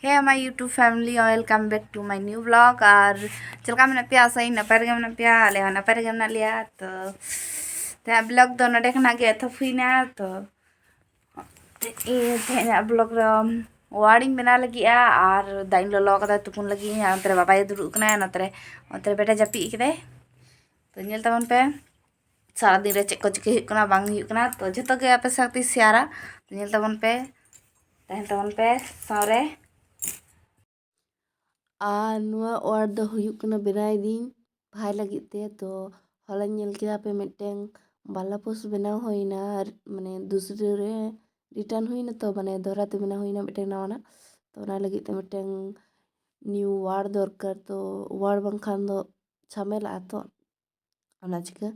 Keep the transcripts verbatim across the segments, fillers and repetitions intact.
Hey my YouTube family, welcome back to my new vlog. ᱟᱨ ᱪᱮᱫ ᱞᱮᱠᱟ ᱢᱮᱱᱟᱜ ᱯᱮᱭᱟ? ᱟᱥᱟᱭᱟᱹᱧ ᱱᱟᱯᱟᱭ ᱨᱮᱜᱮ ᱢᱮᱱᱟᱜ ᱯᱮᱭᱟ, ᱟᱞᱮ ᱦᱚᱸ ᱱᱟᱯᱟᱭ ᱨᱮᱜᱮ ᱢᱮᱱᱟᱜ ᱞᱮᱭᱟ᱾ ᱛᱚ ᱛᱮᱦᱮᱧᱟᱜ ᱵᱞᱚᱜ ᱫᱚ ᱱᱚᱰᱮ ᱠᱷᱚᱱᱟᱜ ᱜᱮ ᱮᱛᱚᱦᱚᱵ ᱦᱩᱭᱱᱟ᱾ ᱛᱚ ᱛᱮᱦᱮᱧᱟᱜ ᱵᱞᱚᱜ ᱨᱮ ᱣᱟᱲᱤᱧ ᱵᱮᱱᱟᱣ ᱞᱟᱹᱜᱤᱫᱼᱟ, ᱟᱨ ᱫᱟᱜ ᱤᱧ ᱞᱚᱞᱚ ᱠᱟᱫᱟ ᱛᱩᱯᱩᱱ ᱞᱟᱹᱜᱤᱫ᱾ ᱟᱨ ᱚᱱᱛᱮ ᱨᱮ ᱵᱟᱵᱟᱭ ᱫᱩᱲᱩᱵ ᱠᱟᱱᱟᱭ, ᱱᱚᱛᱮ ᱨᱮ ᱚᱱᱛᱮ ᱨᱮ ᱵᱮᱴᱟ ᱡᱟᱹᱯᱤᱫ ᱠᱟᱫᱟᱭ᱾ ᱛᱚ ᱧᱮᱞ ᱛᱟᱵᱚᱱ ᱯᱮ ᱥᱟᱨᱟᱫᱤᱱ ᱨᱮ ᱪᱮᱫ ᱠᱚ ᱪᱤᱠᱟᱹ ᱦᱩᱭᱩᱜ ᱠᱟᱱᱟ ᱵᱟᱝ ᱦᱩᱭᱩᱜ ᱠᱟᱱᱟ, ᱛᱚ ᱡᱷᱚᱛᱚ ᱜᱮ ᱟᱯᱮ ᱥᱟᱶᱛᱮᱧ ᱥᱮᱭᱟᱨᱟ᱾ ᱛᱚ ᱧᱮᱞ ᱛᱟᱵᱚᱱ ᱯᱮ, ᱛᱟᱦᱮᱱ ᱛᱟᱵᱚᱱ ᱯᱮ ᱥᱟᱶᱨᱮ᱾ ᱟᱨ ᱱᱚᱣᱟ ᱚᱣᱟᱨ ᱫᱚ ᱦᱩᱭᱩᱜ ᱠᱟᱱᱟ ᱵᱮᱱᱟᱣ ᱫᱤᱧ ᱵᱷᱟᱭ ᱞᱟᱹᱜᱤᱫ ᱛᱮ᱾ ᱛᱚ ᱦᱚᱞᱟᱧ ᱧᱮᱞ ᱠᱮᱫᱟ ᱯᱮ ᱢᱤᱫᱴᱮᱱ ᱵᱟᱞᱟ ᱯᱳᱥ ᱵᱮᱱᱟᱣ ᱦᱩᱭᱱᱟ, ᱢᱟᱱᱮ ᱫᱩᱥᱨᱟᱹ ᱨᱮ ᱨᱤᱴᱟᱨᱱ ᱦᱩᱭᱱᱟ, ᱛᱚ ᱢᱟᱱᱮ ᱫᱚᱦᱲᱟ ᱛᱮ ᱵᱮᱱᱟᱣ ᱦᱩᱭᱱᱟ ᱢᱤᱫᱴᱮᱱ ᱱᱟᱣᱟᱱᱟᱜ᱾ ᱛᱚ ᱚᱱᱟ ᱞᱟᱹᱜᱤᱫ ᱛᱮ ᱢᱤᱫᱴᱮᱱ ᱱᱤᱭᱩ ᱚᱣᱟᱨ ᱫᱚᱨᱠᱟᱨ, ᱛᱚ ᱚᱣᱟᱨ ᱵᱟᱝᱠᱷᱟᱱ ᱫᱚ ᱡᱷᱟᱢᱮᱞᱟᱜᱼᱟ ᱛᱚ᱾ ᱚᱱᱟ ᱪᱤᱠᱟᱹ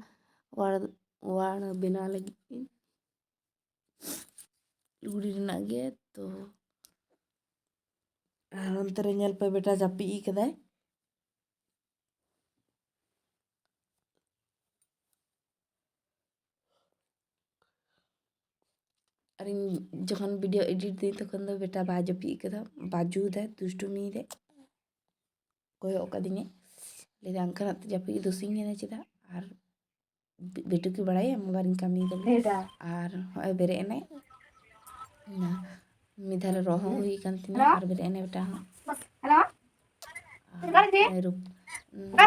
ᱚᱣᱟᱨ, ᱚᱣᱟᱨ ᱵᱮᱱᱟᱣ ᱞᱟᱹᱜᱤᱫ ᱤᱧ ᱞᱩᱜᱽᱲᱤ ᱨᱮᱱᱟᱜ ᱜᱮ᱾ ᱛᱚ ᱟᱨ ᱚᱱᱛᱮ ᱨᱮ ᱧᱮᱞ ᱯᱮ ᱵᱮᱴᱟ ᱡᱟᱹᱯᱤᱫ ᱠᱟᱫᱟᱭ᱾ ᱟᱨ ᱤᱧ ᱡᱚᱠᱷᱚᱱ ᱵᱷᱤᱰᱤᱭᱳ ᱮᱰᱤᱴ ᱫᱟᱹᱧ ᱛᱚᱠᱷᱚᱱ ᱫᱚ ᱵᱮᱴᱟ ᱵᱟᱭ ᱡᱟᱹᱯᱤᱫ ᱠᱟᱫᱟ, ᱵᱟᱡᱩ ᱫᱟᱭ, ᱫᱩᱥᱴᱩᱢᱤ ᱫᱟᱭ, ᱠᱚᱭᱚᱜ ᱠᱟᱫᱤᱧᱟᱭ᱾ ᱞᱟᱹᱭᱫᱟ ᱚᱱᱠᱟ ᱱᱟᱜ ᱡᱟᱹᱯᱤᱫ ᱫᱩᱥᱤᱧ ᱠᱟᱱᱟ ᱪᱮᱫᱟᱜ? ᱟᱨ ᱵᱤ-, ᱵᱤᱴᱩ ᱠᱤ ᱵᱟᱲᱟᱭᱟ ᱢᱳᱵᱟᱭᱤᱞᱤᱧ ᱠᱟᱹᱢᱤᱭᱮᱫᱟ ᱵᱚᱞᱮ? ᱟᱨ ᱦᱚᱸᱜᱼᱚᱭ ᱵᱮᱨᱮᱫ ᱮᱱᱟᱭ᱾ ᱚᱱᱟ ᱢᱤᱫ ᱫᱷᱟᱣ ᱨᱮ ᱨᱚᱜ ᱦᱚᱸ ᱦᱩᱭ ᱠᱟᱱ ᱛᱤᱧᱟ ᱟᱨ ᱵᱮᱨᱮᱫ ᱮᱱᱟᱭ ᱵᱮᱴᱟ ᱦᱚᱸ᱾ ᱟᱨ ᱱᱚᱜᱼᱚᱭ ᱨᱩᱯ-,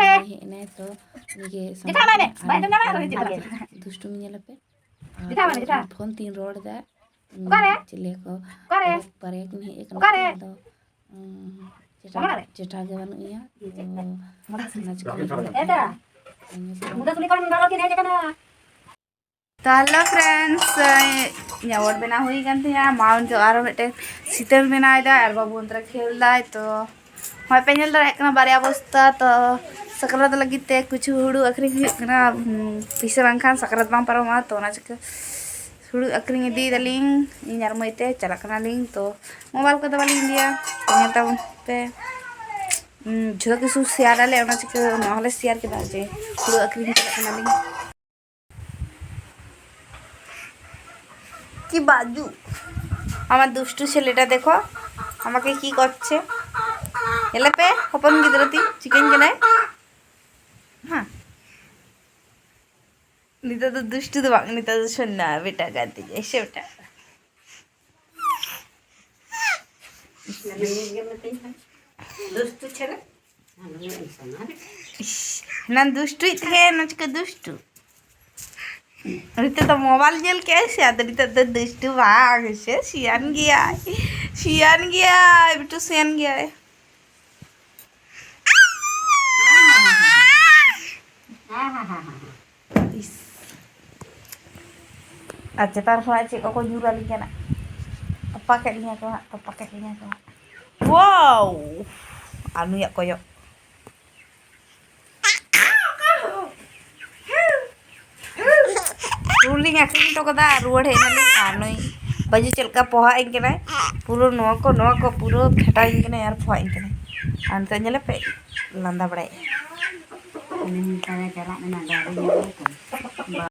ᱱᱚᱜᱼᱚᱭ ᱦᱮᱡ ᱮᱱᱟᱭ ᱛᱚ ᱩᱱᱤᱜᱮ ᱥᱟᱢᱟᱝ ᱨᱮ ᱟᱨ ᱫᱩᱥᱴᱩᱢᱤ ᱧᱮᱞᱟᱯᱮ᱾ ᱟᱨ ᱯᱷᱳᱱ ᱛᱤᱧ ᱨᱚᱲ ᱮᱫᱟ᱾ ᱪᱮᱫ ᱞᱟᱹᱭᱟ ᱠᱚ, ᱵᱟᱨᱭᱟ ᱠᱤᱱ ᱦᱮᱡ ᱟᱠᱟᱱᱟ ᱛᱚ, ᱟᱫᱚ ᱩᱸ, ᱪᱮᱴᱷᱟ, ᱪᱮᱴᱷᱟ ᱜᱮ ᱵᱟᱹᱱᱩᱜ ᱮᱭᱟ᱾ ᱛᱚ ᱚᱱᱟ ᱪᱤᱠᱟᱹ ᱛᱚ ᱦᱮᱞᱳ ᱯᱷᱨᱮᱱᱰᱥ, ᱤᱧᱟᱹᱜ ᱚᱲ ᱵᱮᱱᱟᱣ ᱦᱩᱭ ᱠᱟᱱ ᱛᱤᱧᱟ᱾ ᱢᱟ ᱩᱱᱤ ᱫᱚ ᱟᱨᱚ ᱢᱤᱫᱴᱮᱱ ᱥᱤᱛᱟᱹᱨ ᱵᱮᱱᱟᱣ ᱮᱫᱟ ᱟᱨ ᱵᱟᱹᱵᱩ ᱚᱱᱛᱮ ᱨᱮ ᱠᱷᱮᱞ ᱫᱟᱭ᱾ ᱛᱚ ᱦᱚᱸᱜᱼᱚᱭ ᱯᱮ ᱧᱮᱞ ᱫᱟᱲᱮᱭᱟᱜ ᱠᱟᱱᱟ ᱵᱟᱨᱭᱟ ᱵᱚᱥᱛᱟ᱾ ᱛᱚ ᱥᱟᱠᱨᱟᱛ ᱞᱟᱹᱜᱤᱫ ᱛᱮ ᱠᱤᱪᱷᱩ ᱦᱩᱲᱩ ᱟᱹᱠᱷᱨᱤᱧ ᱦᱩᱭᱩᱜ ᱠᱟᱱᱟ, ᱩᱸ, ᱯᱩᱭᱥᱟᱹ ᱵᱟᱝᱠᱷᱟᱱ ᱥᱟᱠᱨᱟᱛ ᱵᱟᱝ ᱯᱟᱨᱚᱢᱚᱜᱼᱟ᱾ ᱛᱚ ᱚᱱᱟ ᱪᱤᱠᱟᱹ ᱦᱩᱲᱩ ᱟᱹᱠᱷᱨᱤᱧ ᱤᱫᱤᱭ ᱫᱟᱞᱤᱧ ᱤᱧ ᱟᱨ ᱢᱟᱹᱭ ᱛᱮ ᱪᱟᱞᱟᱜ ᱠᱟᱱᱟᱞᱤᱧ᱾ ᱛᱚ ᱢᱳᱵᱟᱭᱤᱞ ᱠᱚᱫᱚ ᱵᱟᱹᱞᱤᱧ ᱤᱫᱤᱭᱟ, ᱧᱮᱞ ᱛᱟᱵᱚᱱ ᱯᱮ᱾ ᱩᱸ, ᱡᱷᱚᱛᱚ ᱠᱤᱪᱷᱩ ᱥᱮᱭᱟᱨ ᱟᱞᱮ, ᱚᱱᱟ ᱪᱤᱠᱟᱹ ᱱᱚᱣᱟ ᱦᱚᱸᱞᱮ ᱥᱮᱭᱟᱨ ᱠᱮᱫᱟ ᱡᱮ ᱦᱩᱲᱩ ᱟᱹᱠᱷᱨᱤᱧ ᱪᱟᱞᱟᱜ ᱠᱟᱱᱟᱞᱤᱧ᱾ কি বাজু, আমার দুষ্টু ছেলেটা দেখো। আমাকে কি করছে? এলে পে, হপন গিদ্রতি, চিকেন কেনে? হ্যাঁ। নিতা তো দুষ্টু তো বাং, নিতা তো শোনা বেটা গাতে যাইছে বেটা। দুষ্টু ছেলে। ইস, না দুষ্টুই থাকে, না চিকে দুষ্টু। রিতা তো মোবাইল ᱧᱮᱞ ᱠᱮᱜᱼᱟᱭ ᱥᱮ, ᱟᱫᱚ ᱱᱤᱛᱚᱜ ᱫᱚ ᱫᱩᱥᱴᱩ ᱵᱟᱝ ᱥᱮ, ᱥᱤᱭᱟᱱ ᱜᱮᱭᱟᱭ, ᱥᱤᱭᱟᱱ ᱜᱮᱭᱟᱭ, ᱵᱤᱴᱩ ᱥᱤᱭᱟᱱ ᱜᱮᱭᱟᱭ᱾ ᱤᱥ᱾ ᱟᱨ ᱪᱮᱛᱟᱱ ᱠᱷᱚᱱᱟᱜ ᱪᱮᱫ ᱠᱚᱠᱚ ᱧᱩᱨ ᱟᱹᱞᱤᱧ ᱠᱟᱱᱟ᱾ ᱛᱚᱯᱟ ᱠᱮᱫ ᱞᱤᱧᱟ ᱠᱚ ᱦᱟᱸᱜ, ᱛᱚᱯᱟ ᱠᱮᱫ ᱞᱤᱧᱟ ᱠᱚ ᱦᱟᱸᱜ᱾ ᱣᱟᱣ! ᱟᱨ ᱱᱩᱭᱟᱜ ᱠᱚᱭᱚᱜ᱾ ᱦᱩᱲᱩ ᱞᱤᱧ ᱟᱹᱠᱷᱨᱤᱧ ᱦᱚᱴᱚ ᱠᱟᱫᱟ, ᱨᱩᱣᱟᱹᱲ ᱦᱮᱡ ᱮᱱᱟᱞᱤᱧ᱾ ᱟᱨ ᱱᱩᱭ ᱵᱟᱹᱡᱩ ᱪᱮᱫ ᱞᱮᱠᱟ ᱯᱚᱦᱟ ᱟᱹᱧ ᱠᱟᱱᱟᱭ, ᱯᱩᱨᱟᱹ ᱱᱚᱣᱟ ᱠᱚ, ᱱᱚᱣᱟ ᱠᱚ ᱯᱩᱨᱟᱹ ᱯᱷᱮᱴᱟᱣ ᱟᱹᱧ ᱠᱟᱱᱟᱭ ᱟᱨ ᱯᱚᱦᱟ ᱟᱹᱧ ᱠᱟᱱᱟᱭ᱾ ᱟᱨ ᱱᱤᱛᱚᱜ ᱧᱮᱞᱮ ᱯᱮ, ᱞᱟᱸᱫᱟ ᱵᱟᱲᱟᱭᱮᱫᱼᱟᱭ᱾ ᱩᱱᱤ ᱱᱮᱛᱟᱨᱮ ᱪᱟᱞᱟᱜ ᱠᱟᱱᱟ, ᱜᱟᱹᱰᱤ ᱧᱟᱢ ᱠᱟᱱᱟ᱾